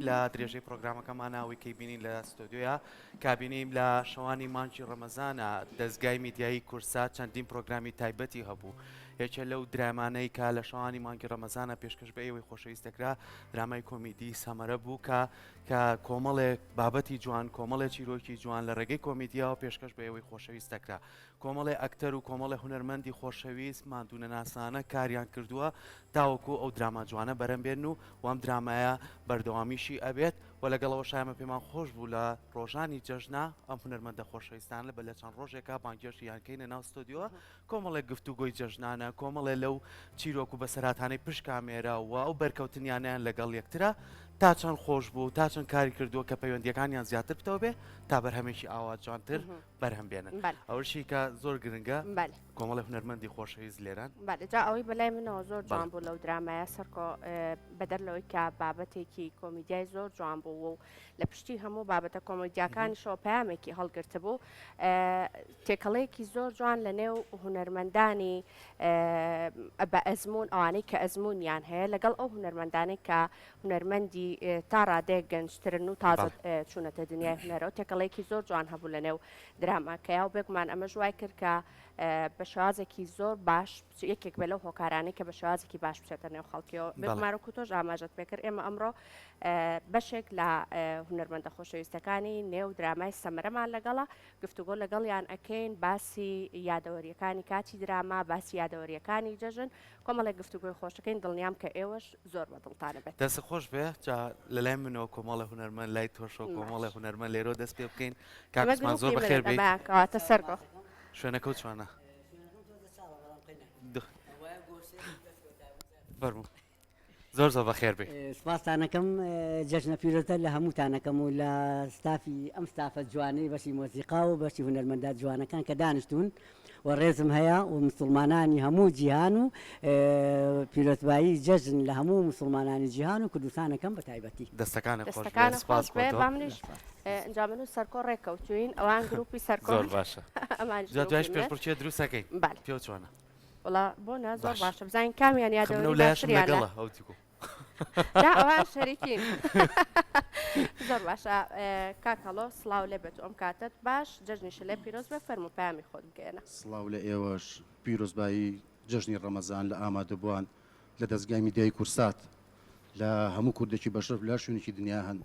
لە درێژەی پرۆگرامەکەمانە ئەوەی کەی بینین لە ستۆدیۆیە کابینیم لە شەوانی مانگی ڕەمەزانە دەزگای میدیایی کوردسات چەندین پرۆگرامی تایبەتی هەبوو یەکێ لەو درامانەی کە لە شەوانی مانگی ڕەمەزانە پێشکەش بە ئێوەی خۆشەویست دەکرا درامای کۆمیدی سەمەرە بوو کە کە کۆمەڵێک بابەتی جوان کۆمەڵێ چیرۆکی جوان لە ڕێگەی کۆمیدیاوە پێشکەش بە ئێوەی خۆشەویست دەکرا کۆمەڵێ ئەکتەر و کۆمەڵێ هونەرمەندی خۆشەویست ماندوونەناسانە کاریان کردووە تاوەکو ئەو دراما جوانە بەرەم بێنن و وام درامایە بەردەوامیشی ئەبێت و لەگەڵ ئەوەشا ئێمە پێمان خۆش بوو لە ڕۆژانی جەژنا ئەم هونەرمەندە خۆشەویستانە بە لە چەند ڕۆژێکا بانگێشتیان کەینە ناو ستۆدیۆوە کۆمەڵێک گفتوگۆی جەژنانە کۆمەڵێ لەو چیرۆک و بەسەرهاتانەی پشت کامێرا و ئەو بەرکەوتنیانیان لەگەڵ یەکترا تا چەند خۆش بوو تا چەند کاری کردووە کە پەیوەندیەکانیان زیاتر پتەو بێ تا بەرهەمێکی ئاوا جوانتر بەرهەم بێنن ئەوەشی کە زۆر گرنگە کۆمەڵی هونەرمەندی خۆشەویست لێران. بەلێ جا ئەوەی بەلای منەوە زۆر جوان بوو لەو درامایە سەرکۆ بەدەر لەوەی کە بابەتێکی کۆمیدیای زۆر جوان بوو و لە پشتی هەموو بابەتە کۆمیدیاکانیشەوە پەیامێکی هەڵگرتبوو تێکەڵەیەکی زۆر جوان لە نێو هونەرمەندانی بە ئەزموون ئەوانەی کە ئەزموونیان هەیە لەگەڵ ئەو هونەرمەندانەی کە هونەرمەندی تا ڕادەیەک گەنجترن و تازە چوونەتە دنیای هونەرەوە تێکەڵەیەکی زۆر جوان هەبوو لە نێو دراماکەیا و بێگومان ئەمەش وای کرد کە بە شێوازێکی زۆر باش یەکێک بێ لەو هۆکارانەی کە بە شێوازێکی باش بچێتە نێو خەڵکیەوە بێگومان وەکو تۆش ئاماژەت پێکرد ئێمە ئەمڕۆ بەشێک لە هونەرمەندە خۆشەویستەکانی نێو درامای سەمەرەمان لەگەڵە گفتوگۆ لەگەڵیان ئەکەین باسی یادەوەریەکانی کاتی دراما باسی یادەوەریەکانی جەژن کۆمەڵێک گفتوگۆی خۆش دەکەین دڵنیام کە ئێوەش زۆر بە دڵتانە بێت. دەستت خۆش بێ جا لەلای منەوە کۆمەڵێ هونەرمەند لای تۆشەوە کۆمەڵێ هونەرمەند لێرەوە دەست پێ بکەین کاک ئەمە عوسمان زۆر گروپی بەخێر منن بێیت. ئەمەیان کەواتە سەرکۆ. شوێنەکەو چۆنە؟ فەرموو. زۆر زۆر بەخێر بێی. سپاستان ئەکەم جەژنە پیرۆزە لە هەمووتان ئەکەم و لە ستافی ئەم ستافە جوانەی بەشی مۆسیقا و بەشی هونەرمەندە جوانەکان کە دانیشتوون و ڕێزم هەیە و مسوڵمانانی هەموو جیهان و پیرۆزبایی جەژن لە هەموو مسوڵمانانی جیهان و کوردستان ئەکەم بە تایبەتی. دەستەکانت خۆش بێ دەستەکانت سپاس خۆش بۆ بێ تۆ. با منیش ئینجا من و سەرکۆ ڕێککەوتوین ئەوان گروپی سەرکۆن زۆر باشە ئەمانیش جا دوایش گروپی منن پێشبڕکێ دروست ئەکەین بەلێ. پێو چۆنە؟ وەڵا بۆ نا زۆر باش. باشە بزانین کامیان خە منەو یادەوەری لایەشم باشتریانە. لەگەڵە ئەو تیکو. نا ئەوان شەریکین. زۆر باشە کاک هەڵۆ سڵاو لێ بێت و ئەم کاتەت باش جەژنیشت لێ پیرۆز بێ فەرموو پەیامی خۆت بگەیەنە. سڵاو لە ئێوەش پیرۆزبایی جەژنی ڕەمەزان لە ئامادەبووان لە دەزگای میدیایی کورسات لە هەموو کوردێکی بەشرەف لە هەر شوێنێکی دنیا هەن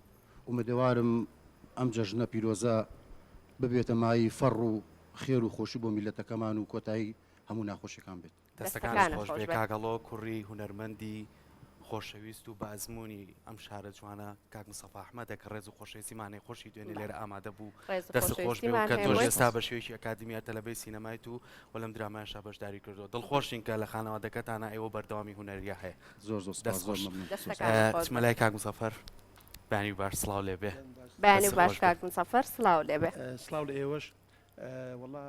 ئومێدەوارم ئەم جەژنە پیرۆزە ببێتە مایەی فەڕ و خێر و خۆشی بۆ میللەتەکەمان و کۆتایی هەموو ناخۆشیەکان بێت. دەستەکانت دەستەکانت خۆش خۆش بێ بێت. کاک هەڵۆ کوڕی هونەرمەندی خۆشەویست و بە ئەزموونی ئەم شارە جوانە کاک مستەفا ئەحمەدە کە ڕێز و خۆشەویستیمان هەیە خۆشی دوێنێ بەڵێ. لێرە ئامادە بوو ڕێز و دەستت خۆش بێ و خۆشەویستیمان کە هەیە تۆش بۆی. ئێستا بە شێوەیەکی ئەکادیمیا تەلەبەی سینەمایت و و لەم درامایەشا بەشداری کردووە دڵخۆشین کە لە خانەوادەکەتانا ئێوە بەردەوامی هونەریە هەیە زۆر زۆر سپاس دەست زۆر خۆش. مەمنون زۆر دەستەکانت خۆش چمە بێت. لای کاک مزەفەر بەیانی باش سڵاو لێ بێ. بەیانی دەستت باش خۆش بێ. کاک مزەفەر سڵاو لێ بێ. سڵاو لە ئێوەش وەڵا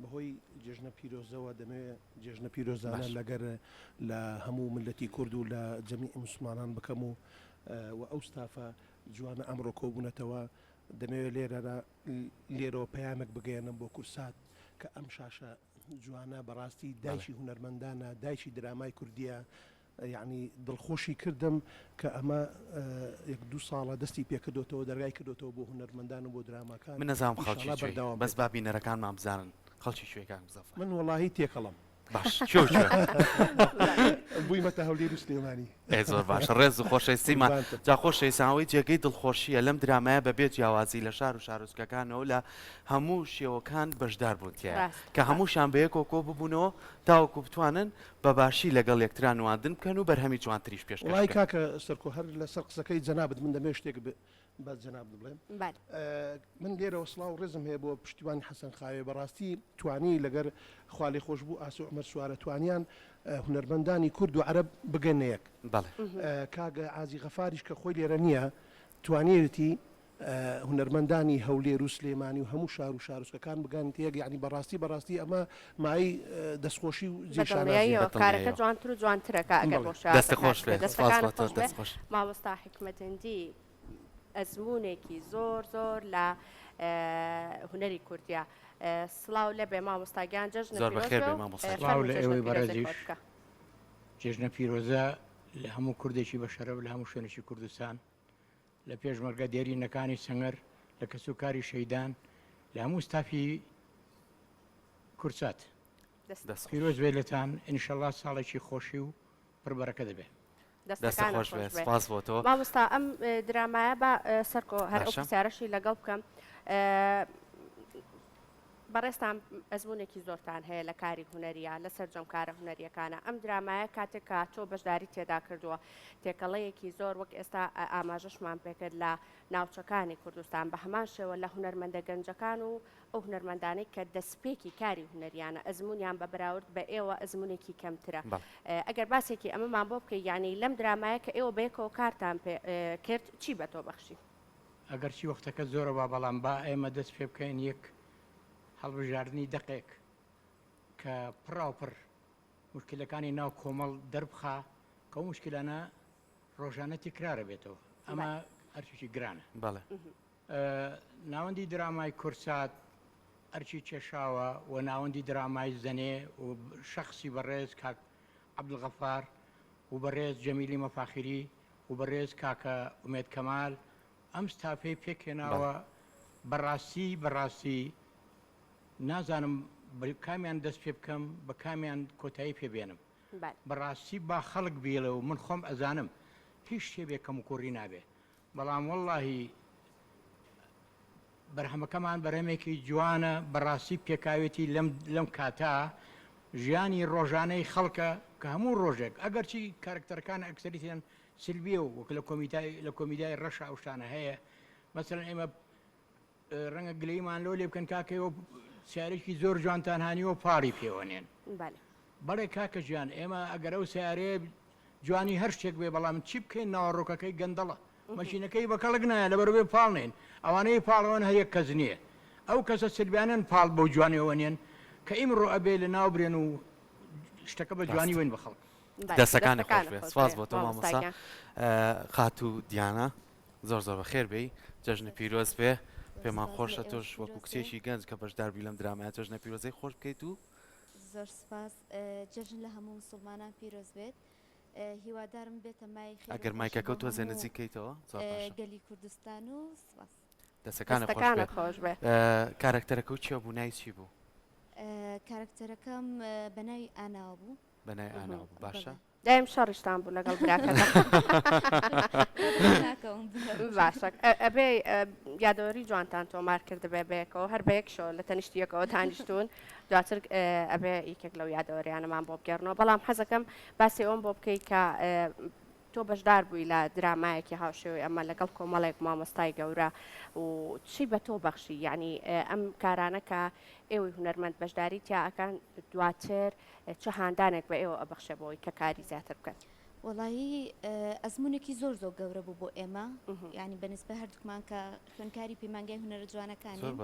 بەهۆی جێژنە پیرۆزەوە دەمەوێ جێژنە پیرۆزانە لەگەر لە هەموو ملەتی کورد و لە جەمیع موسڵمانان بکەم و و ئەو ستافە جوانە ئەمڕۆ کۆبوونەتەوە دەمەوێ لێرەرا لێرەوە پەیامێک بگەیەنم بۆ کورسات کە ئەم شاشە جوانە بەڕاستی دایکی هونەرمەندانە دایکی درامای کوردیە یەعنی دڵخۆشی کردم کە ئەمە یەک دوو ساڵە دەستی پێکردۆتەوە دەرگای کردۆتەوە بۆ هونەرمەندان و بۆ دراماکان من نەزانم خەڵکی ئیشاڵا کوێی بەردەوام بەس بێت. با بینەرەکانمان بزانن خەڵکی کوێی کاک مزەفەر. من وەڵاهی تێکەڵم. باش کوێ و کوێ؟ بوویمەتە هەولێر و سلێمانی. ئێ زۆر باشە ڕێز و خۆشەویستیمان قوربانتم. جا خۆشەویستان ئەوەی جێگەی دڵخۆشییە لەم درامایە بەبێ جیاوازی لە شار و شارۆچکەکانەوە لە هەموو شێوەکان بەشدار بوون تیایا ڕاستە کە ڕاستە. هەمووشیان بەیەکەوە کۆ ببوونەوە تاوەکو بتوانن بە باشی لەگەڵ یەکترا نواندن بکەن و بەرهەمی جوانتریش پێشکەش وەڵایی بکەن. کاکە سەرکۆ هەر لەسەر قسەکەی جەنابت من دەمەوێت شتێک بە جەنابت بڵێم بەلێ. من لێرەوە سڵاو و ڕێزم هەیە بۆ پشتیوانی حەسەن خاوێ بەڕاستی توانی لەگەر خوالێخۆشبوو ئاسۆ عومەر سوارە توانیان هونەرمەندانی کورد و عەرەب بگەنە یەک بەڵێ. کاک عازی غەفاریش کە خۆی لێرە نییە توانیوێتی هونەرمەندانی هەولێر و سلێمانی و هەموو شار و شارۆچکەکان بگەنتە یەک یانی بەڕاستی بەڕاستی ئەمە مایەی دەستخۆشی و جێی شانازیە. بەدڵنیاییەوە کارەکە بەدڵنیاییەوە. جوانتر و جوانترەکە ئەگەر بەڵێ. بۆ دەستت شێوازە کار خۆش بێ بکرێت. سپاس دەستەکانت بۆ تۆ خۆش بێ دەست خۆش. مامۆستا حیکمەت هندی ئەزموونێکی زۆر زۆر لە هونەری کوردیە. سڵاو لێبێ مامۆستا گیان جەژنت زۆر پیرۆز بەخێر بێ بێی و مامۆستا گیان. سڵاو فەرموو لە جەژنە ئێوەی پیرۆزەی بەڕێزیش. خۆت بکە. جێژنە پیرۆزە لە هەموو کوردێکی بەشەرەف لە هەموو شوێنێکی کوردستان. لە پێشمەرگە دێرینەکانی سەنگەر، لە کەسوکاری شەهیدان، لە هەموو ستافی کوردسات. دەست خۆش. پیرۆز بێت لێتان، ان شاءاللە ساڵێکی خۆشی و پڕ بەرەکەت دەبێ. دەستت دەستەکانت خۆش خۆش بێ بێ. سپاس بۆ تۆ. مامۆستا ئەم درامایە با سەرکۆ هەر ئەو باشە. پرسیارەشی لەگەڵ بکەم بەڕێزتان ئەزموونێکی زۆرتان هەیە لە کاری هونەرییا لە سەرجەم کارە هونەرییەکانا ئەم درامایە کاتێک کە تۆ بەشداری تێدا کردووە تێکەڵەیەکی زۆر وەک ئێستا ئاماژەشمان پێکرد لە ناوچەکانی کوردستان بە هەمان شێوە لە هونەرمەندە گەنجەکان و ئەو هونەرمەندانەی کە دەستپێکی کاری هونەریانە ئەزموونیان بە بەراورد بە ئێوە ئەزموونێکی کەمترە ئەگەر باسێکی ئەمەمان بۆ بکەی یانی لەم درامایە کە ئێوە بەیەکەوە کارتان پێ کرد چی بە تۆ بەخشی؟ ئەگەرچی وەختەکە زۆرە با بەڵام با ئێمە دەست پێ بکەین یەک هەڵبژاردنی دەقێک کە پڕاوپڕ موشکیلەکانی ناو کۆمەڵ دەربخا کە ئەو موشکیلانە ڕۆژانە تکرارە بێتەوە ئەمە ئەرکێکی گرانە. بەڵێ. ناوەندی درامای کوردسات ئەرکی کێشاوە و ناوەندی درامای زەنێ و شەخسی بەڕێز کاک عەبدولغەفار و بەڕێز جەمیلی مەفاخیری و بەڕێز کاکە ئومێد کەمال ئەم ستافەی پێکهێناوە بەڕاستی بەڕاستی نازانم بە کامیان دەست پێ بکەم بە کامیان کۆتایی پێ بێنم بەڕاستی با خەڵک بیڵێ و من خۆم ئەزانم هیچ شتێ بێ کەموکوڕی نابێ بەڵام وەڵاهی بەرهەمەکەمان بەرهەمێکی جوانە بەڕاستی پێکاوێتی لەم لەم کاتە ژیانی ڕۆژانەی خەڵکە کە هەموو ڕۆژێک ئەگەرچی کارکتەرەکان ئەکسەریتیان سلبیە و وەک لە کۆمیتای لە کۆمیدای ڕەشە ئەو شتانە هەیە مەسەلەن ئێمە ڕەنگە گلەیمان لۆ لێ بکەن کاکە ئێوە سیارێکی زۆر جوانتان هانیوە پاڵی پێوە نێن. بەلێ. بەڵێ کاکە گیان ئێمە ئەگەر ئەو سەیارەیە جوانی هەر شتێک بێ بەڵام چی بکەین ناوەڕۆکەکەی گەندەڵە مەشینەکەی بە کەڵک نایە لەبەر بێ پاڵ نێن ئەوانەی پاڵەوەن هەر یەک کەس نییە ئەو کەسە سلبیانەن پاڵ بەو جوانیەوە نێن کە ئیمڕۆ ئەبێ لە ناو برێن و شتەکە بە جوانی ڕاستە. وەین بە خەڵک. بەلێ دەستەکانت خۆش دەستەکانت بێ خۆش سپاس بێ بۆ تۆ مامۆستا مامۆستا گیان. خاتوو دیانا زۆر زۆر بەخێر بێی جەژنت زۆر پیرۆز بێ زۆر پێمان سپاس لە خۆشە ئێوەش تۆش وەکو پیرۆز بێ. کچێکی گەنج کە بەشدار بووی لەم درامایە جەژنە پیرۆزەی خۆش بکەیت و زۆر سپاس جەژن لە هەموو موسوڵمانان پیرۆز بێت هیوادارم بێتە مایەی خێر و ئەگەر خۆشی مایکەکە بۆ تۆزێ هەموو نزیک کەیتەوە زۆر باشە. گەلی کوردستان و سپاس. دەستەکانت خۆش بێ. دەستەکانت خۆش بێ. کارەکتەرەکەو چیە بوو ناوی چی بوو؟ کارەکتەرەکەم بە ناوی ئاناوە بوو. بە ناوی ئاناوە بوو باشە. دایم شەڕیشتان بوو لەگەڵ براکەتە. باشە ئەبێ یادەوەری جوانتان تۆمار کردبێ بەیەکەوە هەر بە یەک شەوە لە تەنیشتی یەکەوە دانیشتوون دواتر ئەبێ یەکێک لەو یادەوەریانەمان بۆ بگێڕنەوە بەڵام حەزەکەم باسی ئەوم بۆ بکەی کە تۆ بەشدار بووی لە درامایەکی هاوشێوەی ئەمە لەگەڵ کۆمەڵێک مامۆستای گەورە و چی بە تۆ بەخشی یعنی ئەم کارانە کە ئێوەی هونەرمەند بەشداری تیا ئەکەن دواتر چ هاندانێک بە ئێوە ئەبەخشێ بۆی کە کاری زیاتر بکەن؟ وەڵایی ئەزموونێکی زۆر زۆر گەورە بوو بۆ ئێمە یانی بە نسبە هەردووکمان کە خوێندکاری پەیمانگای هونەرە جوانەکانین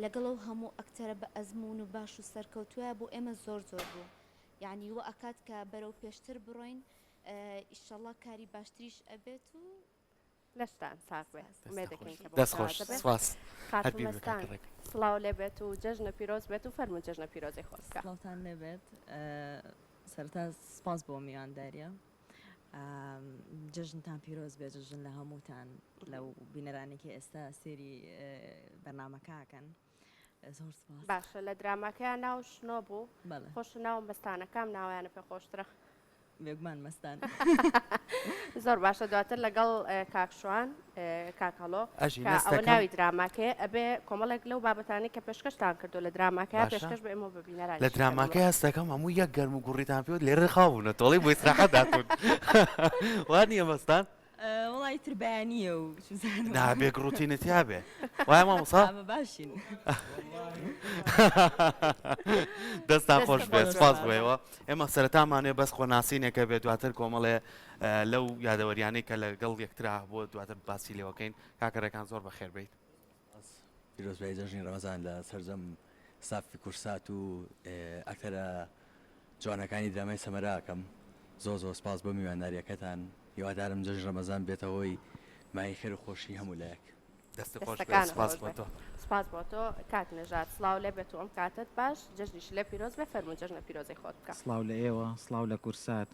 لەگەڵ ئەو هەموو ئەکتەرە بە ئەزموون و باش و سەرکەوتووە بۆ ئێمە زۆر زۆر بوو یانی وە ئەکات کە بەرەو پێشتر بڕۆین ئیشەڵا کاری باشتریش ئەبێت و لەشتان ساغ بێ ئومێد دەکەین کە بەو دەست خۆش شێوازە بێ. سپاس هەر خاتوو بیر بکە مەستان ڕێک. سڵاو لێ بێت و جەژنە پیرۆز بێت و فەرموو جەژنە پیرۆزەی خۆت بکە. سڵاوتان لێ بێت سەرەتا سپاس بۆ میوانداریە جەژنتان پیرۆز بێت جەژن لە هەمووتان لەو بینەرانی کە ئێستا سێری بەرنامەکەکەن زۆر سپاس. باشە لە دراماکەیا ناو شنۆ بوو بەڵێ. خۆش ناو مەستانە کام ناویانە پێ خۆشترە؟ بێگومان مەستان. زۆر باشە دواتر لەگەڵ کاک شوان کاک هەڵۆ ئەژی کە ئەوە نەستەکەم. ناوی دراماکەیە ئەبێ کۆمەڵێک لەو بابەتانەی کە پێشکەشتان کردو لە دراماکەیا باشە پێشکەش بە ئێمە و بە لە بینەرانیش بکەن. دراماکەی هەستەکەم هەموو یەک گەرم و گوڕیتان پێوت لێرە خاو بوونە تۆڵەی بۆ ئیسراحەت هاتوون وا نییە مەستان؟ وەڵا ئیتر بەیانییە و چوزانم. نا بێ گڕوتینت تیا بێ وایە مامۆستا؟ ئەمە باشین. دەستان خۆش دەستت بێت خۆش بێ سپاس بۆ مامۆستا. ئێوە ئێمە سەرەتامانێ بەس خۆناسینێکە بێ دواتر کۆمەڵێ لەو یادەوەریانەی کە لەگەڵ یەکترا بۆ دواتر باسی لێوەکەین کاکە ڕێکان زۆر بەخێر بیت. پیرۆزبایی جەژنی ڕەمەزان لە سەرجەم ستافی کورسات و ئەکتەرە جوانەکانی درامای سەمەرە ئەکەم زۆر زۆر سپاس بۆ میوانداریەکەتان هیوادارم جەژنی ڕەمەزان بێتە هۆی مایەی خێر و خۆشی هەموو لایەک. دەستت خۆش بێت دەستەکانت سپاس خۆش بۆ بێ. تۆ. سپاس بۆ تۆ کاک نەژاد سڵاو لێ بێت و ئەم کاتەت باش جەژنیشت لێ پیرۆز بێ فەرموو جەژنە پیرۆزەی خۆت بکە. سڵاو لە ئێوە سڵاو لە کورسات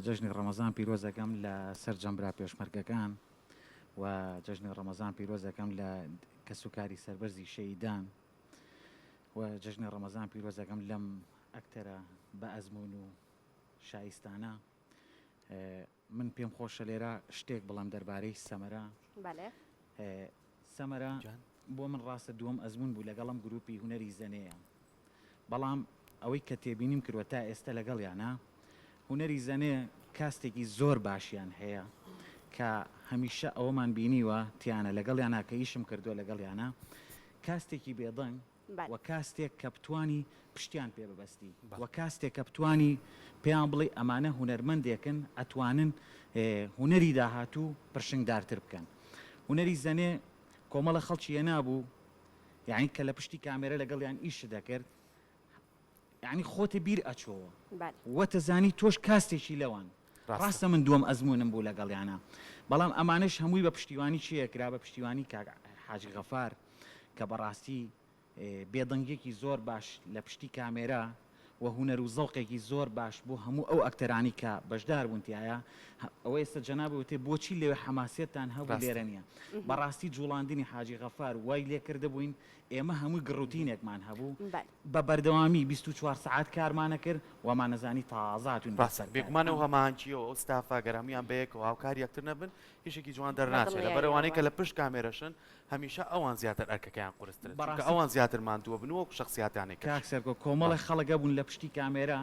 جەژنی ڕەمەزان پیرۆز ئەکەم لە سەرجەم برا پێشمەرگەکان. و جەژنی ڕەمەزان پیرۆز دەکەم لە کەسوکاری سەربەرزی شەهیدان و جەژنی ڕەمەزان پیرۆز دەکەم لەم ئەکتەرە بە ئەزموون و شایستانە. من پێم خۆشە لێرە شتێک بڵێم دەربارەی سەمەرە. بەلێ. سەمەرە بۆ من ڕاستە دووەم ئەزموون بوو لەگەڵم گروپی هونەری زەنێیە بەڵام ئەوەی کە تێبینیم کردوە تا ئێستە لەگەڵیانە هونەری زەنێ کاستێکی زۆر باشیان هەیە کە هەمیشە ئەوەمان بینیوە تیانە لەگەڵیانە کە ئیشم کردوە لەگەڵیانە کاستێکی بێدەنگ و کاستێک کە بتوانی پشتیان پێ ببەستی و کاستێک کە بتوانی پێیان بڵێی ئەمانە هونەرمەندێکن ئەتوانن هونەری داهاتوو پرشنگدارتر بکەن. هونەری زەنێ کۆمەڵە خەڵکی هێنابوو یانی کە لە پشتی کامێرە لەگەڵیان ئیشت دەکرد یانی خۆتە بیر ئەچۆوە وەتەزانی تۆش کاستێکی لەوان. ڕاستە من دووەم ئەزموونم بوو لەگەڵیانا بەڵام ئەمانەش هەمووی بە پشتیوانی کێ کرا بە پشتیوانی کاک حاجی غەفار کە بەڕاستی بێدەنگیەکی زۆر باش لە پشتی کامێرا و هونەر و زەوقێکی زۆر باش بۆ هەموو ئەو ئەکتەرانی کە بەشدار بوون تیایا ئەوە ئێستا جەنابی وتێ بۆچی لەوێ حەماسیەتتان هەبوو لێرە نییە بەڕاستی جوڵاندنی حاجی غەفار وای لێکردبووین ئێمە هەمووی گڕوتینێکمان هەبوو بە بەردەوامی 24 سەعات کارمانەکرد وامانەزانی تازە هاتووین بۆ ڕاستە سەر کار. بێگومان ئەو هەماهەنگییە و ئەو ستافە گەر هەموویان بەیەکەوە هاوکاری یەکتر نەبن ئیشێکی جوان دەرناچێت لەبەر ئەوانەی کە لە پشت کامێرەشن هەمیشە ئەوان زیاتر ئەرکەکەیان قورسترە چونکە بەڕاستی ئەوان زیاتر ماندووە بن وەکو شەخسیاتانەی کەش کاک سەرکۆ کۆمەڵێک خەڵک هەبوون لە پشتی کامێرا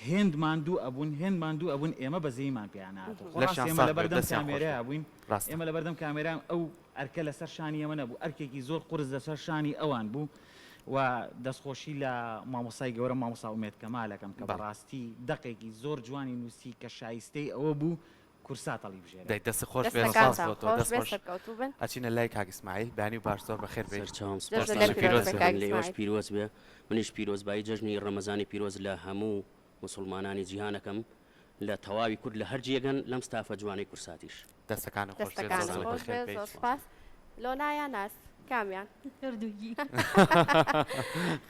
هێند ماندوو ئەبوون هێند ماندوو ئەبوون ئێمە بەزەییمان پێیان نەهاتەوە خۆ ڕاستە لەشیان ئێمە ساغ بێت لەبەردەم دەستیان خۆش بێت کامێرا بووین ڕاستە. ئێمە لەبەردەم کامێرا ئەو ئەرکە لەسەر شانی ئێمە نەبوو ئەرکێکی زۆر قورس لەسەر شانی ئەوان بوو و دەستخۆشی لە مامۆستای گەورەم مامۆستا ئومێد کەمال ئەکەم کە بەڵێ. بەڕاستی دەقێکی زۆر جوانی نووسی کە شایستەی ئەوە بوو کورسات هەڵیبژێرێ. دەی دەستت خۆش بێ سپاس دەستەکانتان بۆ تۆ خۆش دەست بێ خۆش سەرکەوتوو بن. ئەچینە لای کاک ئیسماعیل بەیانی و باش زۆر بەخێر بێی سەرچاوم جەژنت سپاستان لێ جەژنت پیرۆز پیرۆز بێ بێ. کاک لە ئێوەش ئیسماعیل. پیرۆز بێ منیش پیرۆزبایی جەژنی ڕەمەزانی پیرۆز لە هەموو موسوڵمانانی جیهان ئەکەم لە تەواوی کورد لە هەر جێگەن لەم ستافە جوانەی کورساتیش. دەستەکانت خۆش بێ زۆر دەستەکانت زۆر خۆش بەخێر بێ بێیت. زۆر سپاس. لۆنا یا ناز کامیان؟ هەردووکی.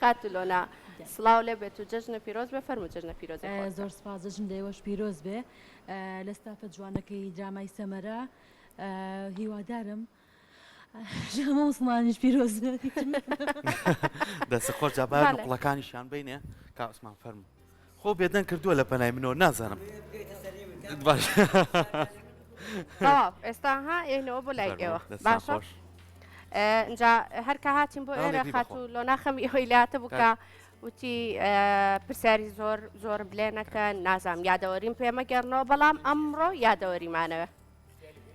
خاتوو لۆنا سڵاو لێ بێت و جەژنت پیرۆز بێ فەرموو جەژنە پیرۆزی خۆت بکە. زۆر سپاس جەژن لە ئێوەش پیرۆز بێ. لە ستافە جوانەکەی درامای سەمەرە هیوادارم هەموو موسڵمانیش پیرۆز بێت. دەست خۆش جا با نوقڵەکانیشیان بینێ کا عوسمان فەرموو خۆ بێدەنگ کردووە لە پەنای منەوە نازانم باش تەواو ئێستا ها ئێنەوە بۆ لای ئێوە باشە اینجا هەرکە هاتین بۆ ئێرە خاتوو لۆنا خەمی ئەوەی لاتە بوو کە وتی پرسیاری زۆر زۆرم لێ نەکەن نازانم یادەوەریم پێ مەگەڕنەوە بەڵام ئەمڕۆ یادەوەریمانەوە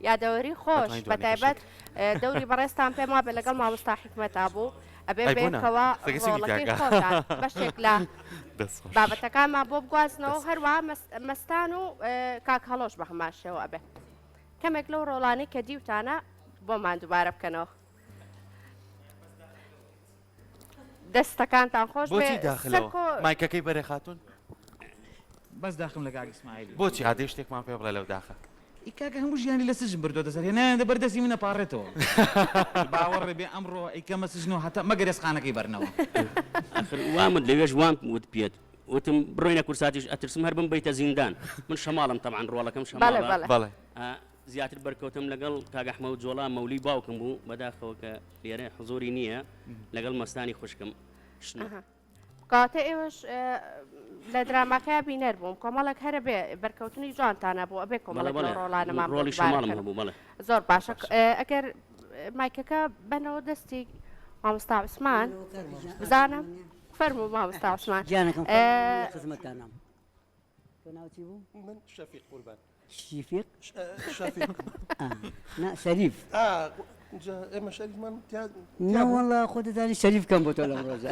یادەوەری خۆش بەتایبەت دەوری بەڕێزتان پێم وابێ لەگەڵ مامۆستا حیکمەتا بوو ئەبێ بێکەوە ڕۆڵەکەی خۆتان بەشێک لە بابەتەکانمان بۆ بگوازنەوە هەروە مەستان و کاک هەڵۆش بە هەمان شێوە ئەبێ کەمێک لەو ڕۆڵانەی کە دیوتانە بۆمان دووبارە بکەنەوە. دەستەکانتان خۆش بێ بۆچی داخلەوە سەرکۆ مایکەکەی بەرێ خاتوون بەس داخم لە کاک ئیسماعیلی بۆچی ئادەی شتێکمان پێ بڵێ لەو داخە ئی کاکە هەموو ژیانی لە سجن بردۆتە سەر هێنایان دە بەر دەستی من ئەپاڕێتەوە باوەڕێ بێ ئەمڕۆ ئەیکەمە سجنەوە هەتا مەگەر ئێسقانەکەی بەرنەوە ئاخر وام وت لەوێش وام وت پێت وتم بڕۆینە کورساتیش ئەترسم هەر بمبەیتە زیندان من شەماڵم تەبعەن ڕۆڵەکەم بەڵێ شەماڵە بەڵێ بەڵێ ئا زیاتر بەرکەوتم لەگەڵ کاک ئەحمەد جۆڵا مەولی باوکم بوو بەداخەوە کە لێرە حزوری نییە لەگەڵ مەستانی خوشکم شنۆ. کەواتە ئێوەش لە دراماکەیا بینەر بووم کۆمەڵێک هەرە بێ بەرکەوتنی جوانتان هەبوو ئەبێ کۆمەڵێک لەو ڕۆڵانەمان بۆ ڕۆڵی دووبارە شەماڵم بکەن. هەبوو بەڵێ. زۆر باشە ئەگەر مایکەکە بەنەوە دەستی مامۆستا عوسمان بزانم فەرموو مامۆستا عوسمان گیانەکەم فەرموو لە خزمەتتانام. تۆ ناوت چی بوو؟ من شەفیق قوربان. شیفیق؟ شەفیق. نا شەریف. ئا جا ئێمە شەریفمان تیا نا وەڵا خۆ دەزانی شەریف کەم بۆ تۆ لەم ڕۆژە.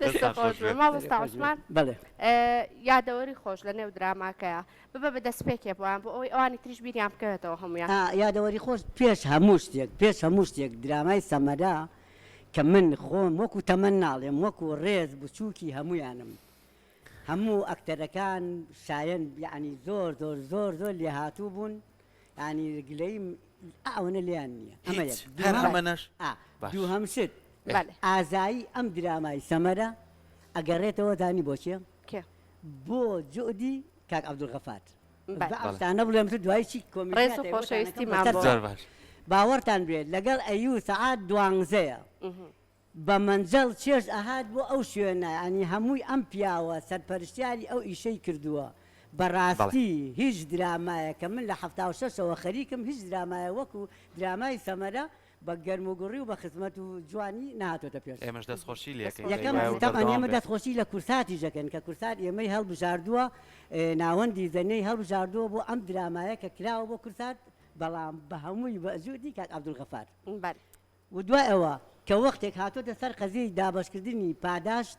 دەستت خۆش بێ مامۆستا عوسمان. بەڵێ. یادەوەری خۆش لە نێو دراماکەیا ببە بە دەستپێکێ بۆیان بۆ ئەوەی ئەوانی تریش بیریان بکەوێتەوە هەموویان. ئا یادەوەری خۆش پێش هەموو شتێک پێش هەموو شتێک درامای سەمەرە کە من خۆم وەکوو تەمەن ناڵێم وەکوو ڕێز بچووکی هەموویانم هەموو ئەکتەرەکان شایەن یەعنی زۆر زۆر زۆر زۆر لێهاتوو بوون یەعنی گلەییم ئەوەنە لێیان نییە ئەمە هیچ یەک هەر دووهەم ئەمەنەش ئا باش دووهەم شت بەلێ. ئازایی ئەم درامای سەمەرە ئەگەڕێتەوە زانی بۆ کێ کێ؟ بۆ جوهدی کاک عەبدولغەفار. بە ئەم شتانە بڵێم تر دوای چی کۆمیدیا ڕێز و تایبەتانەکەم خۆشەویستیمان بەسەر بۆ. زۆر باش. باوەڕتان بێت لەگەڵ ئەیو سەعات دوانزەیە بە مەنجەڵ چێژ ئەهات بۆ ئەو شوێنە یانی هەمووی ئەم پیاوە سەرپەرشتیاری ئەو ئیشەی کردووە بەڕاستی هیچ درامایەک کە من لە 76ەوە خەریکم هیچ درامایە وەکو درامای سەمەرە بە گەرم و گوڕی و بە خزمەت و جوانی نەهاتۆتە پێش. ئێمەش دەستخۆشی لێ ئەکەین. یەکەم بەهیوای ئەوە تەبعەن بەردەوام ئێمە بێت. دەستخۆشی لە کورساتیش ئەکەین کە کورسات ئێمەی هەڵبژاردووە ناوەندی زەنێی هەڵبژاردووە بۆ ئەم درامایە کە کراوە بۆ کورسات بەڵام بە هەمووی بە جودی کاک عەبدولغەفار. بەلێ. و دوای ئەوە کە وەختێک هاتۆتە سەر قەزیەی دابەشکردنی پاداشت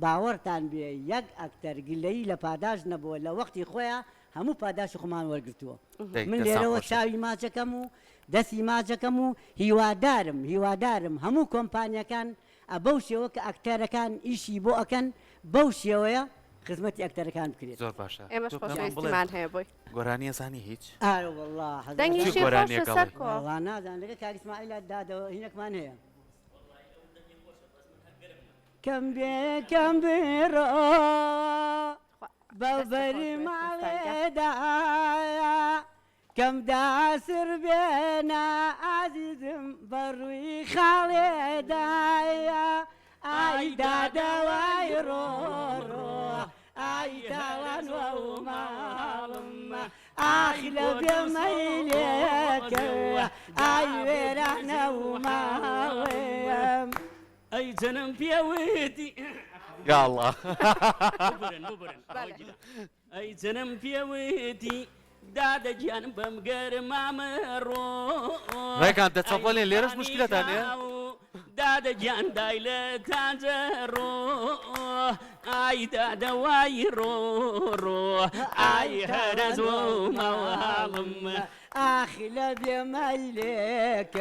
باوەڕتان بێ یەک ئەکتەر گلەیی لە پاداشت نەبووە لە وەختی خۆیا هەموو پاداشتی خۆمان وەرگرتووە دەی من دەستان لێرەوە خۆش بێت. چاوی ماچەکەم و دەستی ماچەکەم و هیوادارم هیوادارم هەموو کۆمپانیەکان ئە بەو شێوە کە ئەکتەرەکان ئیشی بۆ ئەکەن بەو شێوەیە خزمەتی ئەکتەرەکان بکرێت. زۆر باشە ئێمەش تۆ پێمان بڵێ خۆشەویستیمان هەیە بۆی. گۆرانی ئەزانی هیچ؟ ئارە وەڵا حەز دەنگی چ شی خۆشە گۆرانیەک ئەڵێی؟ سەرکۆ. وەڵا نازانم لەگەڵ کاک ئیسماعیلا دادە هینەکمان هەیە. کەم بێ کەم بڕۆ بە بەری ماڵێدا کەم داسر بێنە ئازیزم بە ڕووی خاڵێدایە ئای دادەوای ڕۆ ڕۆ ئای تاوان و ماڵم ئاخ لە بێ مەیلێکە ئای وێرانە و ماڵم. ئەی جەنم پێوتی. یاڵڵا. ببورن ببورن ئەی جەنم پێوتی دادە گیان بەم گەرما مەڕۆ. ڕێکان دەچەپڵێن لێرەش مشکلەتان هەیە؟ دادە گیان دای لە تاجەڕۆ ئای دادە وای ڕۆ ڕۆ ئای هەرەز و ماڵم. ئاخ لە بێ مەیلێک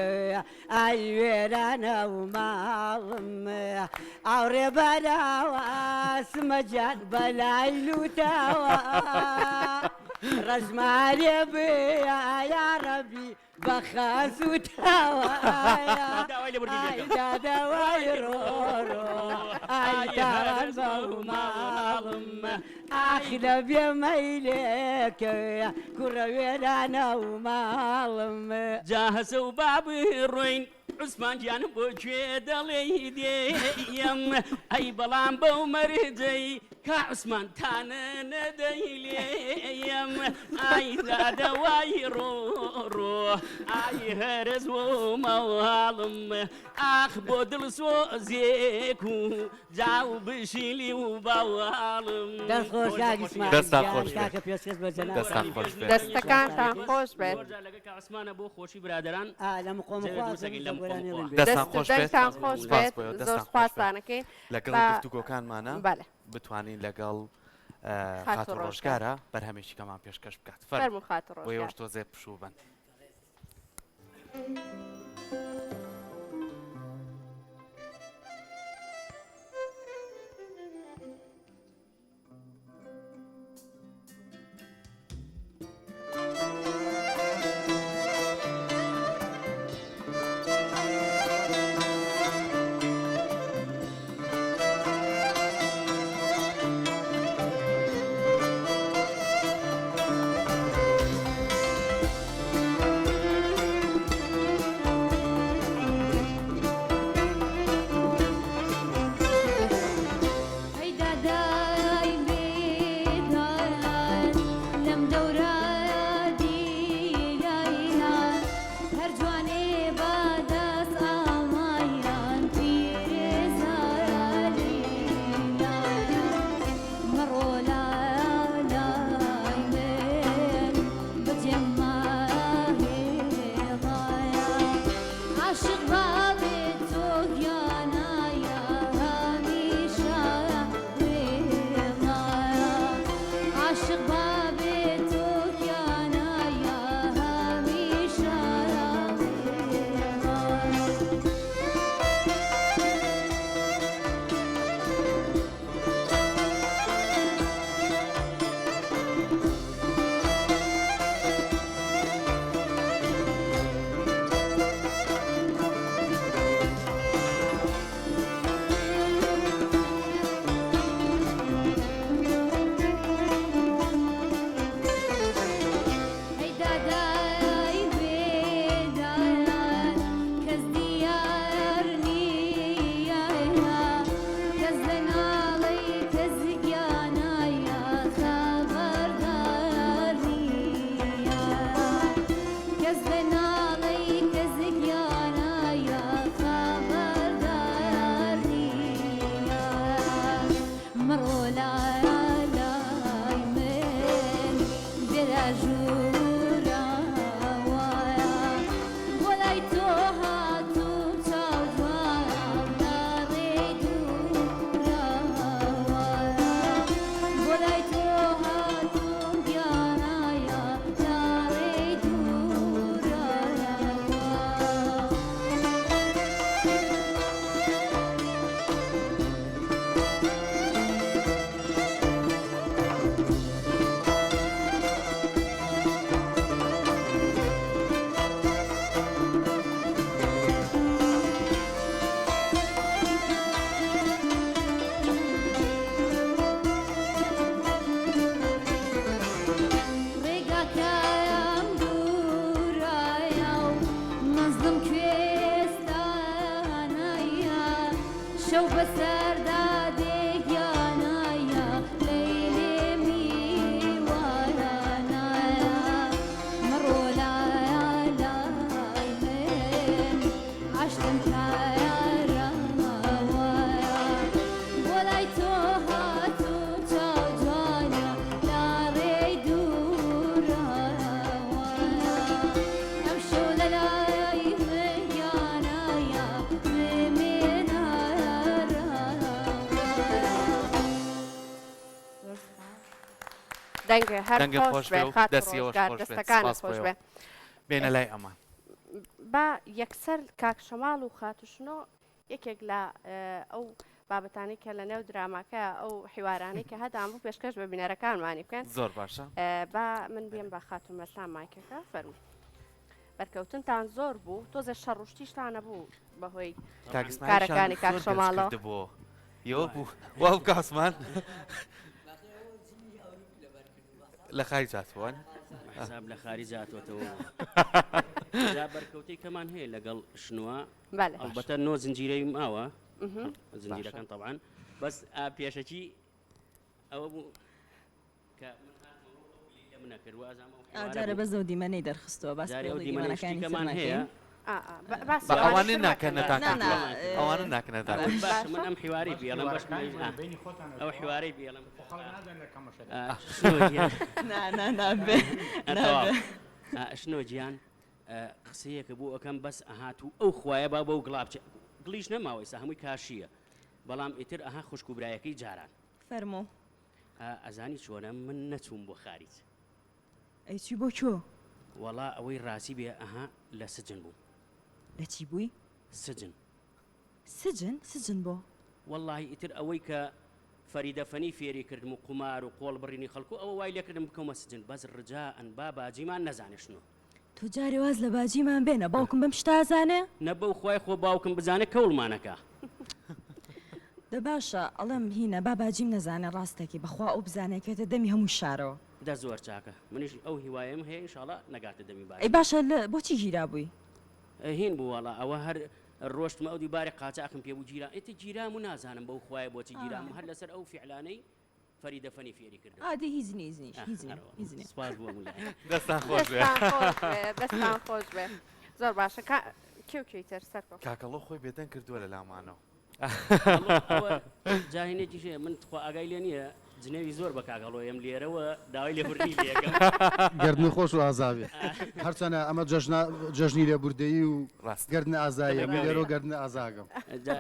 ئای وێرانە و ماڵم ئاوڕێ بەراوە سمە گیان بەلای لوتەوە ڕەشمارێ بیا یاڕەبی بە خاسوتەوە ئای دادە وای ڕۆ ڕۆ ئای تاوان بەو ماڵم ئاخ لە بێ مەیلێک کوڕە وێرانە و ماڵم. جا هەسە و با بڕۆین عوسمان گیان بۆ کوێ دەڵێی دێیەم ئەی بەڵام بەو مەرجەی کا عوسمان تانە نەدەی لێیەم ئای دادە وای ڕۆ ڕۆ ئای هەرەز و ماڵم ئاخ بۆ دڵسۆزێک و جاو بشیلی و باواڵم. دەست خۆش کاک ئیسماعیل دەستان گیان خۆش بێت. کاکە پێشکەش بە جەنابت. دەستان خۆش بێت. دەستەکانتان خۆش بێت. زۆر جار لەگەڵ کاک عوسمانە بۆ خۆشی برادەران ئا لە مقۆمە جەوێ خوا دروست ئەکەین لە مقۆمە خوا. دەستان دەست و خۆش بێت. دەنگتان خۆش سپاس بێت. بۆ ئێوە. زۆر دەستان خۆش بێت. سوپاستان ئەکەین. لەگەڵ با گفتوگۆکانمانە بەلێ. بتوانین لەگەڵ خاتوو خاتوو ڕۆژگار. ڕۆژگارە بەرهەمێکی کەمان پێشکەش بکات. فەرموو. فەرموو خاتوو بۆ ڕۆژگار. ئێوەش تۆزێ پشوو بەن. بەسەردا دێ گیانایە لەیلێ میوانایە مەڕۆ لایە لای من عەشقم تایارەوایە بۆ لای تۆ هاتووم چاو جوانە لە ڕێی دوورەوایە ئەمشەو لە لای من گیانایە بمێنە ڕەوایە. زۆر سوپاس. دەنگێ هەر دەنگت خۆش خۆش بێ بێ و خاتوو دەستی ئێوەش ڕۆژگار خۆش بێت دەستەکانت سپاس بۆ خۆش ئێوە بێ. بێنە لای ئەمان. با یەکسەر کاک شەماڵ و خاتوو شنۆ یەکێک لە ئەو بابەتانەی کە لە نێو دراماکە ئەو حیوارانەی کە هەدان بوو پێشکەش بە بینەرەکانمانی بکەن. زۆر باشە. با من بێم بە خاتوو مەسا مایکەکە فەرموو. بەرکەوتنتان زۆر بوو تۆزێ شەڕ و شتیشتان نەبوو بەهۆی کاک ئیسماعیل شان کارەکانی کاک زۆر گەنج شەماڵەوە؟ کردبووەوە. یەوە بوو وا بوو کاک عوسمان لە خاریج هاتبووە حساب لە خاریج هاتووەتەوە. جا بەرکەوتەی کەمان هەیە لەگەڵ شنوە بەلێ. ئەڵبەتە نۆ زنجیرەی ماوە زنجیرەکان تەبعەن بەس ئا پێشەکی ئەوە بوو کە من هاتمەوە ئەو گلەی لە منە کرد وازانم ئەو ئا حیوارە جارێ بوو بەس ئەو دیمەنەی دەرخستووە باس جارێ ئەو پێڵی دیمەنەی شتی دیمەنەکانی تر کەمان هەیە ناکەین. ئا ئا با- باسی بە ئەوانەی ئەوانە تر ناکەن مەکەن. نەتان نا نا کردووە ئەوانە ناکەن نەتان ئەوە کردووە. باشە من باشە ئەم حیوارەی باس بێڵم بەش حیوارەکانی ئا بەینی خۆتان ئەو ئەتەوە حیوارەی بێڵم خۆ خەڵک نازانێت لە کەمەشە ئا شنۆ گیان نا نا نابێ ئا تەواو نابێ. ئا شنۆ گیان قسەیەکە بۆ ئەکەم بەس ئەهات و ئەو خوایە با بەو گڵا بچێ گڵیش نەماوە ئیستا هەمووی کاشییە بەڵام ئیتر ئەها خوشک و برایەکەی جاران. فەرموو. ئەزانی چۆنە من نەچووم بۆ خاریج. ئەی چووی بۆ کوێ؟ وەڵا ئەوەی ڕاستی بێ ئەها لە سجن بووم. لە چی بووی؟ سجن. سجن؟ سجن بۆ؟ وەڵاهی ئیتر ئەوەی کە فەریدە فەنی فێری کردم و قومار و قۆڵ بڕینی خەڵک و ئەوە وای لێکردم بکەومە سجن بەس ڕجائەن با باجیمان نەزانێ شنۆ. تۆ جارێ واز لە باجیمان بێنە باوکم بەم شتە ئەزانێ؟ نە بەو خوای خۆ باوکم بزانێ کەوڵمان ئەکا. دە باشە ئەڵێم هینە با باجیم نەزانێ ڕاستەکی بەخوا ئەو بزانێ ئەکەوێتە دەمی هەموو شارەوە. دە زۆر چاکە منیش ئەو هیوایەم هەیە ئینشاڵا نەگاتە دەمی ئەی باجی. باشە لە بۆچی گیرابووی؟ هین بوو وەڵا ئەوە هەر ڕۆشتمە ئەو دیو بارێ قاچاخم پێ بوو گیرام ئیتر گیرام و نازانم بەو خوایە بۆچی گیرام هەر لەسەر ئەو فیعلانەی فەریدە فەنی فێری کردم. ئا دەی هیچ نیە هیچ نیە هیچ نیە هیچ نیە. سپاس بۆ هەموو لایەک. دەستان خۆش بێ. دەستان خۆش بێ دەستان خۆش بێ زۆر باشە کا کێ و کێی تر سەرکۆ. کاکەڵۆ خۆی بێدەنگ کردووە لە لامانەوە. هەڵۆ ئەوە جاهینێکیش هەیە من تخوا ئاگای لێ نییە جنێوی زۆر بە کاک هەڵۆ یەم لێرەوە داوای لێبوردنی لێ ئەکەم. گەردنی خۆش و ئازا بێ. هەرچەنە ئەمە جەژنە جەژنی لێبوردەیی و ڕاستە. گەردنە ئازاییە من گەورەیە. لێرەوە گەردنە ئازاگەم. جا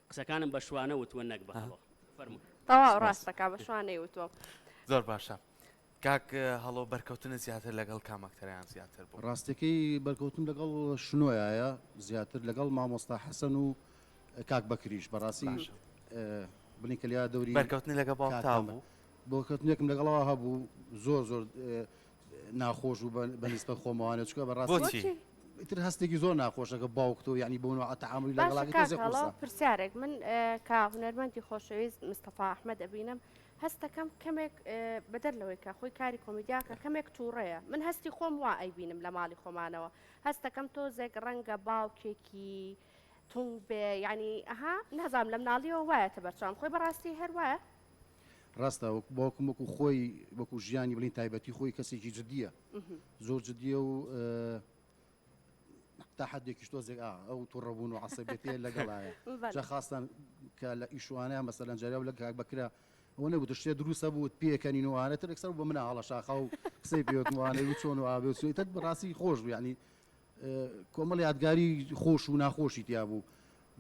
قسەکانم بە شوانە وتووە نەک بە هەڵۆ. فەرموو. تەواو سپاس. ڕاست دەکا بە شوانەی وتووە. زۆر باشە کاک هەڵۆ بەرکەوتنت زیاتر لەگەڵ کام ئەکتەرەیان زیاتر بوو؟ ڕاستەکەی بەرکەوتنم لەگەڵ شنۆیایە زیاتر لەگەڵ مامۆستا حەسەن و کاک بەکریش بەڕاستی باشە. بڵین کە لیا دەوری بەرکەوتنی لەگەڵ باوکتا کاک هەبوو؟ بەرکەوتنێکم لەگەڵەوە هەبوو زۆر زۆر ناخۆش بوو بە نیسبەت خۆمەوانە چونکە بەڕاستی بۆچی؟ ئیتر هەستێکی زۆر ناخۆشە کە باوکتۆ یعنی بەو نوعە تەعامولی باشە لەگەڵا کە کاک تۆزێ هەڵۆ قورسە. پرسیارێک من کە هونەرمەندی خۆشەویست مستەفا ئەحمەد ئەبینم هەستەکەم کەمێک بەدەر لەوەی کە خۆی کاری کۆمیدیاکە کەمێک تووڕەیە من هەستی خۆم وا ئەیبینم لە ماڵی خۆمانەوە هەستەکەم تۆزێک ڕەنگە باوکێکی تونگ بێ یعنی ئەها نازانم لە مناڵیەوە وایەتە بەرچاوم خۆی بەڕاستی هەر وایە؟ ڕاستە وەک باوکم وەکو خۆی وەکو ژیانی بڵین تایبەتی خۆی کەسێکی جدیە زۆر جدیە و تا حدێکیش تۆزێک ئا ئەو توڕەبوون و عەسەبیەتەیە لەگەڵایە جا خاستان کە لە ئیشوانەیە مەسەلەن جارێ و لە کاک بەکرە ئەوە نەبوو شتێ دروستە بوو پێکەنین و ئانە تر یەکسەر بە منە هەڵە شاخا و قسەی پێوتم وانەی و چۆن و ئابێ و چۆن تر بەڕاستی خۆش بوو یعنی کۆمەڵ یادگاری خۆش و ناخۆشی تیا بوو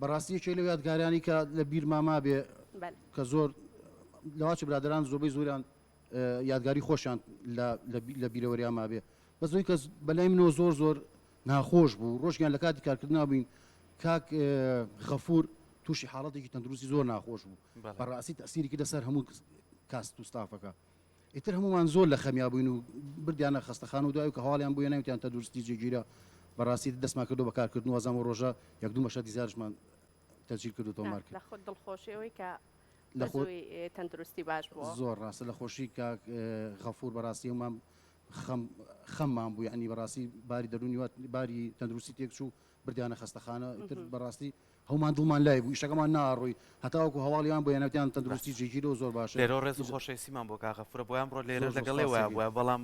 بەڕاستی یەکێ لەو یادگارانی کە لە بیرما مابێ کە زۆر لەواچ برادران زۆربەی زۆریان یادگاری خۆشیان لە بیرەوەریان مابێ بەس ئەوەی کە بەلای منەوە زۆر زۆر ناخۆش بوو ڕۆژیان لە کاتی کارکردنا بووین کاک غەفور تووشی حاڵەتێکی تەندروستی زۆر ناخۆش بوو بەڕاستی تەسیری کردە سەر هەموو کاست و ستافەکە ئیتر هەمومان زۆر لە خەمیا بووین و بردیانە خەستەخانە و دوای کە هەواڵیان بووە ناوتیان تەندروستی جێگیرە بەڕاستی دەستمان کردو بە کارکردن وازام و ڕۆژە یەک دوو مەشهەدی زیادشمان تەسجیل کرد و تۆمار کرد لە خۆت دڵخۆشی ئەوەی کە لە خۆ بەزووی تەندروستی باش بووە. زۆر ڕاستە لە خۆشی کاک غەفور بەڕاستی هەمومان. خەم خەممان بوو یعنی بەڕاستی باری دەروونی وات باری تەندروستی تێکچوو بردیانە خەستەخانە ئیتر بەڕاستی هەومان دڵمان لای بوو ئیشەکەمان ناڕۆی هەتاوەکو هەواڵیان بۆ یانەوتیان تەندروستی جێگیرە و زۆر باشە لێرەوە ڕێز و خۆشەویستیمان بۆ کاک غەفورە بۆ ئەمڕۆ لێرە لەگەڵێ وایە بووە بەڵام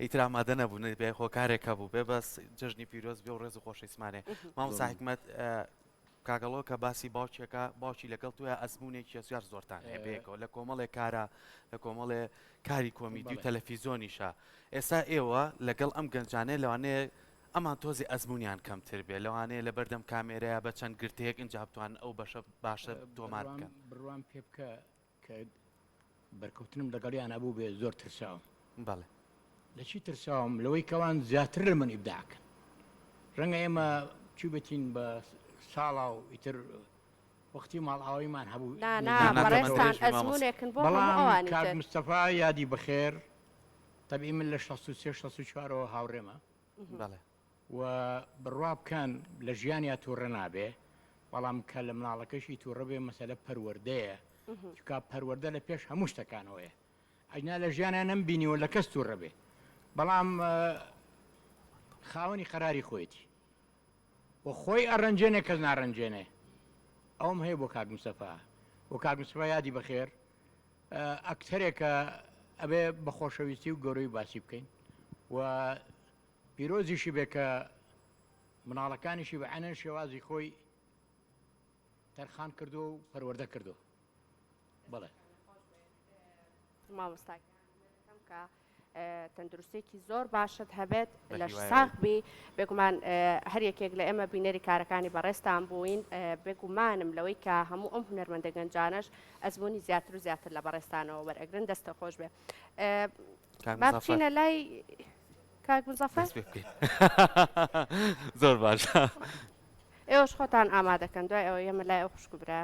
ئیتر ئامادە نەبوو نەبێ هۆکارێک هەبوو بێ بەس جەژنی پیرۆز بێ و ڕێز و خۆشەویستمانێ مامۆستا حیکمەت کاک گەڵۆ کە باسی باوکێکە باوکی لەگەڵ تۆیا ئەزموونێکی زیار زۆرتان هەیە بەیەکەوە لە کۆمەڵێ کارە لە کۆمەڵێ کاری کۆمیدی و تەلەفیزۆنیشە ئێستا ئێوە لەگەڵ ئەم گەنجانەیە لەوانەیە ئەمان تۆزی ئەزموونیان کەمتر بێ لەوانەیە لە بەردەم کامێرەیە بە چەند گرتەیەک ئینجا بتوانن ئەو بەشە باشە تۆمار بکەن. بڕوام پێ بکە کە بەرکەوتنم لەگەڵیان هەبوو بێ زۆر ترساوم. بەڵێ. لە چی ترساوم؟ لەوەی کەوان زیاتر لە من ئیبداع کەن. ڕەنگە ئێمە چووبێتین بە ساڵا و ئیتر وەختی ماڵئاواییمان هەبوو. نا نا بەڕێزتان ئەزموونێکن بۆ هەموو بەڵام ئەوانی کاک تر. مستەفا یادی بەخێر تەبعی من لە 63 64 ەوە هاوڕێمە. بەڵێ. و بڕوا بکەن لە ژیانیا توڕە نابێ بەڵام کە لە مناڵەکەشی توڕە بێ مەسەلە پەروەردەیە چونکە پەروەردە لە پێش هەموو شتەکانەوەیە ئەجنا لە ژیانیا نەمبینیوە لە کەس توڕە بێ بەڵام خاوەنی قەراری خۆیەتی و خۆی ئەڕەنجێنێ کەس ناڕەنجێنێ ئەوم هەیە بۆ کاک مستەفا و کاک مستەفا یادی بەخێر ئەکتەرێکە ئەبێ بە خۆشەویستی و گەورەی باسی بکەین و پیرۆزیشی بێ کە مناڵەکانیشی بە عەینەن شێوازی خۆی تەرخان کردووە و پەروەردە کردووە. بەڵێ. مامۆستا گیان کە تەندروستێکی زۆر باشت هەبێت لەش ساغ بی بێگومان هەر یەکێک لە ئێمە بینەری کارەکانی بەڕێزتان بووین بێگومانم لەوەی کە هەموو ئەم هونەرمەندە گەنجانەش ئەزمموی زیاتر و زیاتر لە بەڕێزتانەوە وەرئەگرن دەستە خۆش بێ با بچینە لای کاک مزەفەر زۆر باشە ئێوەش خۆتان ئامادەکەن دوای ئەوە ئێمە لای ئەو خوشک و برا.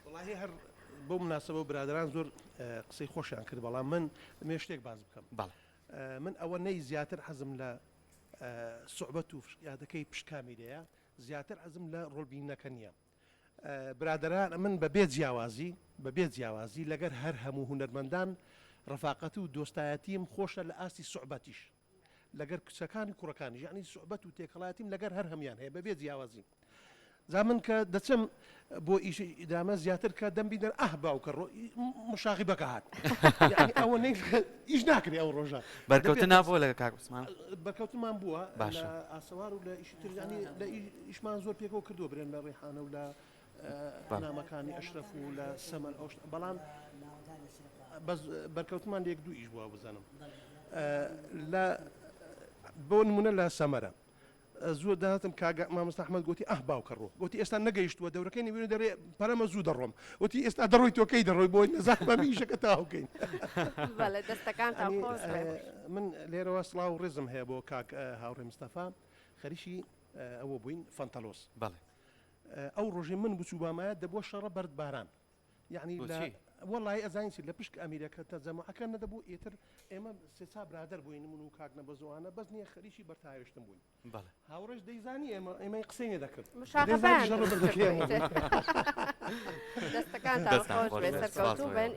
وەڵاهی هەر بەو مناسەبە برادەران زۆر قسەی خۆشیان کرد بەڵام من دەمەوێ شتێک باس بکەم بەڵێ من ئەوە نەی زیاتر حەزم لە سوعبەت و یادەکەی پشت کامیرەیە زیاتر حەزم لە ڕۆڵبینینەکە نییە برادەران من بە بێ جیاوازی بە بێ جیاوازی لەگەر هەر هەموو هونەرمەندان ڕەفاقەت و دۆستایەتیم خۆشە لە ئاستی سوعبەتیش لەگەر کچەکان و کوڕەکانیش یعنی سوعبەت و تێکەڵایەتیم لەگەر هەر هەموان هەیە بەبێ جیاوازی جا من کە دەچم بۆ ئیش ئیدامە زیاتر کە دەم بینەر ئاه باوکە ڕۆ مشاغیبەکە هات یعنی ئەوە نەی ئیش ناکرێ ئەو ڕۆژە بەرکەوتن نابووە لەگە کاک عوسمان بەرکەوتنمان بووە باشە لە ئاسەوار و لە ئیشی تر یعنی لە ئیشمان زۆر پێکەوە کردووە برێن لە ڕێحانە و لە نامەکانی ئەشرەف و لە سەمەن ئەو بەڵام بەس بەرکەوتمان لە یەک دوو ئیش بووە بزانم لە بۆ نمونە لە سەمەرە زوو داهاتم کاک مامۆستا ئەحمەد گۆتی ئاه باوکە ڕۆ گۆتی ئێستا نەگەیشتووە دەورەکەی نەبینی دەرێ پەرەمە زوو دەڕۆم وتی ئێستا دەڕۆی تۆ کەی دەڕۆی بۆی نەزانم ئیشەکە تەواو کەین بەڵێ دەستەکانتان خۆش بێ. من لێرەوە سڵاو و ڕێزم هەیە بۆ کاک هاوڕێ مستەفا خەریکی ئەوە بووین فەنتەلۆس بەڵێ ئەو ڕۆژەی من بچووبامایە دەبووە شەڕە بەرد باران یەعنی لە بۆچی؟ وەڵایی ئەزانی چی لە پشک ئەمیرەکە تەجەموعەکە نەدەبوو ئیتر ئێمە سێ چا برادەر بووین من و کاک نەبەزۆانە بەس نییە خەریکی بەرتاوێشتن بووین بەڵێ. هاوڕێش دەیزانی ئێمە ئێمەی قسەی نەدەکرد مشاغەبەیان دەیزانی شەڕە دروست بەردەکەی کردووە ئێمە ئیتر. بوو. دەستەکانتان دەستان خۆش خۆش بێ بێ سپاس سەرکەوتوو بۆ بن. ئێوە.